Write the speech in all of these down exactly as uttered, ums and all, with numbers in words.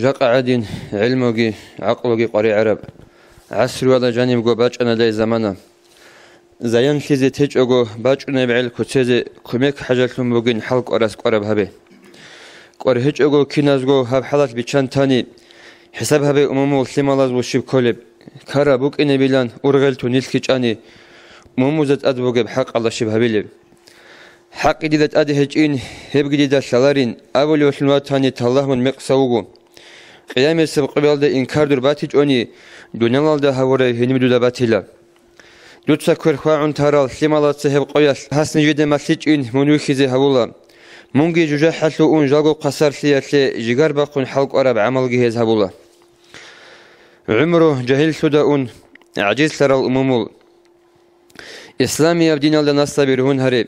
Жакъа гӀадин гӀилмуги гӀакълуги къваригӀараб гӀасруялда жанибго бачӀана дай замана. Заянлъизе течӀого бачӀунеб гӀел куцезе кумек хӀажалъун бугин хӀал кӀварас кӀвараб гьабе. КӀвар гьечӀого киназго гьаб хӀалалъ биччан тани, хӀисаб гьабе умумул лъималазул щиб кколеб, ккараб букӀинебилан ургъел тун нилъги чӀани, умумузда тӀад бугеб хӀакъалда щиб гьабилеб. ХӀакъги дида тӀаде гьечӀин, гьебги дида лъаларин абулевлъун ватани, таллагь мун мекъса вуго. Къиямасеб къоялда инкар дур батичӀони, дуниялалда гьавурай гьениб дуда батила. Дуца квер хвагӀун тарал лъималаца гьеб къоялъ гьас нижеде малъичӀин мун вихьизе гьавула. Мунги жужахӀалъув ун жалго хъасарлъиялъе жигар бахъун хӀал кӀвараб гӀамалги гьез гьабула. ГӀумру жагьиллъуда ун гӀажизлъарал умумул. Исламияб диналда наслаби ругьун гьаре.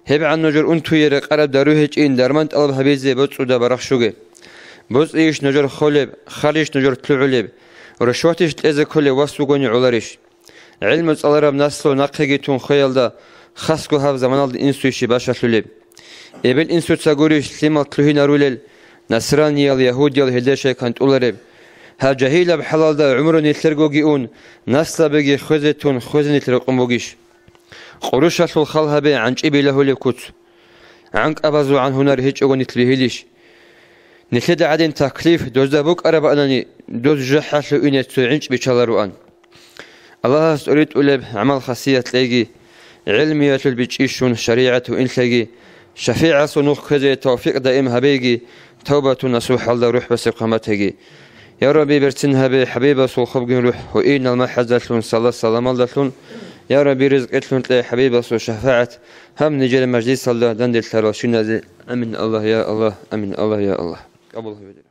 ГьебгӀан нужер унтуе рекъараб дару гьечӀин дарман тӀалаб гьабизе боцӀуда барахщуге. БоцӀийищ нужер холеб, харжищ нужер лъугӀулеб, рушватищ кьезе кколев вас вугони гӀоларищ? ГӀилму цӀалараб наслу нахъеги тун хвеялда, хасго гьаб заманалда инсуйщи башалъулеб? Эбел-инсуца гурищ лъимал лъугьинарулел, насраниял, ягьудиял гьелде щай кантӀулареб? Гьаб жагьилаб хӀалалда гӀумру нилъергоги ун, наслабиги хвезе тун, хвезе нилъ рекъон бугищ? Къурушалъул хал гьабе гӀанчӀи билагьулеб куц. ГӀанкӀабазул гӀан гьунар гьечӀого нилъ бигьилищ? Нилъеда гӀадин таклиф дозда букӀарабани, доз жужахӀалъув ине цо гӀинчӀ биччалароан. Аллагьас тӀоритӀулеб гӀамал-хасият кьеги, гӀелмиялъул бичӀчӀи щун шаригӀат гьуинлъаги, шафигӀасул нух кквезе тавфикъ даим гьабеги, тавбатун насухӀалда рухӀ басеб хъаматаги. Я Рабби, берцин гьабе ХӀабибасул хобгин рухӀ гьуинал махӀаздалъун салат-саламалдалъун. Я Рабби, ризкъилъун кье ХӀабибасул шафагӀат гьаб нижер мажлисалда данделъарал щиназе. Амин, Аллагь, я Аллагь, амин, Аллагь, я Аллагь. Къабул гьабе.